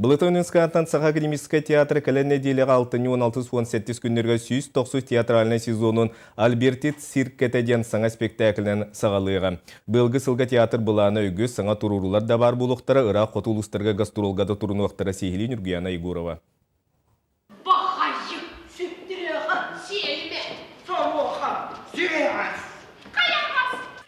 Былытын Үнскааттан Саха академическай театра кэлэн нэдиэлэҕэ алтынньы 16-17 күннэргэ 190 театральнай сезонун Альбертит циркэтэ диэн саҥа спектаклынан саҕалыаҕа. Быйылгы сылга театр былаана үгүс, саҥа туруорулар да баар буолуохтара, ыраах хоту улуустарга гастролга да турунуохтара сиһилии Ньургуяна Егорова. Бахайы сүттүрүөҕэ сиэлимэ Соруоха сүрэҕэс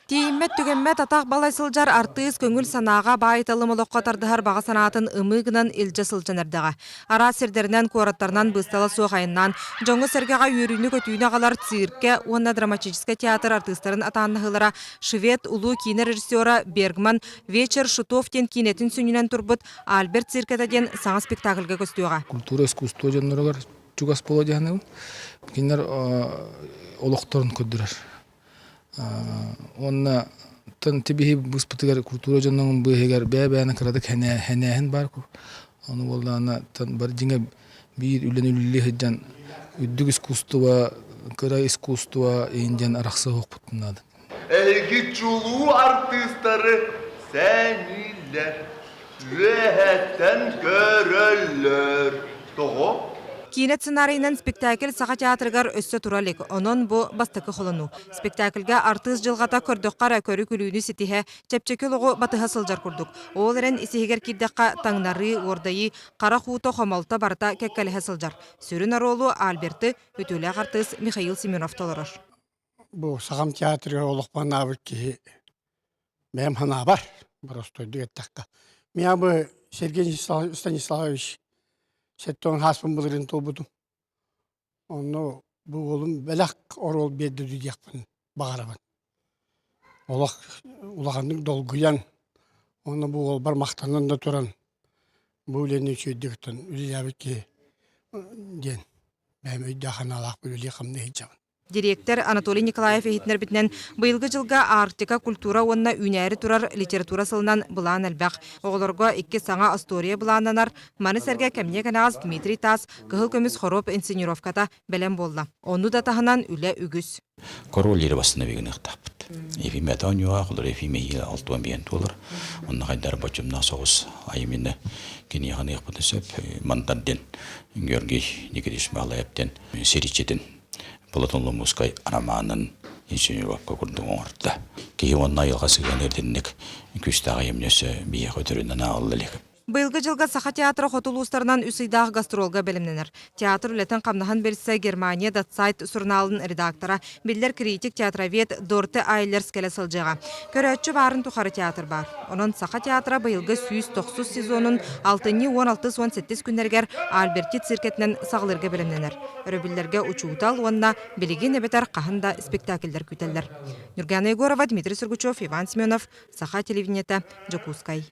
Тиийиммэт-түгэммэт атах балай сылдьар артыыс көҥүл санааҕа баай-талым олоххо тардыһар баҕа санаатын ымыы гынан илдьэ сылдьан эрдэҕэ. Араас сирдэринэн, куораттарынан быыстала суох айаннаан, дьоҥҥо-сэргэҕэ үөрүүнү-көтүүнү аҕалар циркэ уонна драматическай театр артыыстарын атааннаһыылара швед улуу киинэ режиссера Бергман «Вечер шутов» диэн киинэтин сүнньүнэн турбут Альберт циркэтэ диэн саҥа спектакльга көстүөҕэ. Культура искусство дьонноругар чугас буола дьаһанабын. Кинилэр олохторун көрдөрөр. Уонна тын тибиһи быспытыгар культура дьоннорун быыһыгар бэйэ-бэйэни кыратык хэнээһин баар. Ону буоллаҕына тын бар дьиҥэ биир үлэни үлэлии сылдьан үрдүк искусство, кыра искусство иһин диэн арахсыһыахпытын наада. Эһиги чулуу артыыстары сэнииллэр, үөһэттэн көрөллөр. Тоҕо? Киинэ сценарийынан спектакль Саха театрыгар өссө тура илик, онон бу бастакы холонуу. Спектакльга артыыс дьылҕата көрдөххө эрэ көрү-күлүүнү ситиһэ, чэпчэки олоҕу батыһа сылдьар курдук. Ол эрэн ис-иһигэр киирдэххэ таҥнарыы, уордайыы, харах уута, хомолто барыта кэккэлэһэ сылдьар. Сүрүн оруолу Альберты үтүөлээх артыыс Михаил Семенов толорор. Бу Сахам театрыгар олохпо анаабыт киһи бэйэм санаабар, боростуойдук эттэххэ. Меня бы Сергей Станиславович сэттэ хааспын былырыын туолбутум. Онно бу уолум бэлэх оруол биэрдэ диэхпин баҕарабын. Олох улаханнык долгуйан, уонна бу уолбар махтанан да туран бу үлэни үчүгэйдик үлэлээбит киһи диэн бэйэм өйдөөх-санаалаах үлэлии-хамныы сылдьабын. Дириэктэр Анатолий Николаев иһитиннэрбитинэн, быйылгы дьылга Арктика, культура уонна үүнээри турар литература сылынан былаан элбэх. Оҕолорго икки саҥа остуоруйа былааннанар. Маны сэргэ кэмниэ кэнэҕэс Дмитрий Таас Кыһыл көмүс хоруоп инсценировката бэлэм буолла. Ону да таһынан үлэ үгүс. Король восстановигыныахтаахпыт. Ефимия оонньууга, холор Ефимия алтуан биэн туолар. Онно хайдар бочумнаах соҕус айымньыны киниэхэ сөп. Мантан диэн Георгий Никитич Малаев диэн сиричитин Платон Ломовскай романын инсценировка курдук оҥордо. Киһи уонна айылҕа сыһыана итинник күүстээх айымньы өссө биһиэхэ өтөрүнэн ааҕылла илик. Быйылгы дьылга Саха театра хоту улуустарынан үс ыйдаах гастролга бэлэмнэнэр. Театр үлэтин-хамнаһын билсэ Германия Датсайт сурунаалын редактора, биллэр критик театровед Дорте Айлерс кэлэ сылдьыаҕа. Көрөөччү баарын тухары театр баар. Онон Саха театра быйылгы 190 сезонун алтынньы 16-17 күннэригэр Альберти циркэтинэн саҕалыырга бэлэмнэнэр. Өрөбүллэргэ учуутал уонна билигин эбэтэр хаһан да спектакльлэр күүтэллэр. Нюргана Егорова, Дмитрий Сургучев, Иван Семенов, Саха телевидениета, Дьокуускай.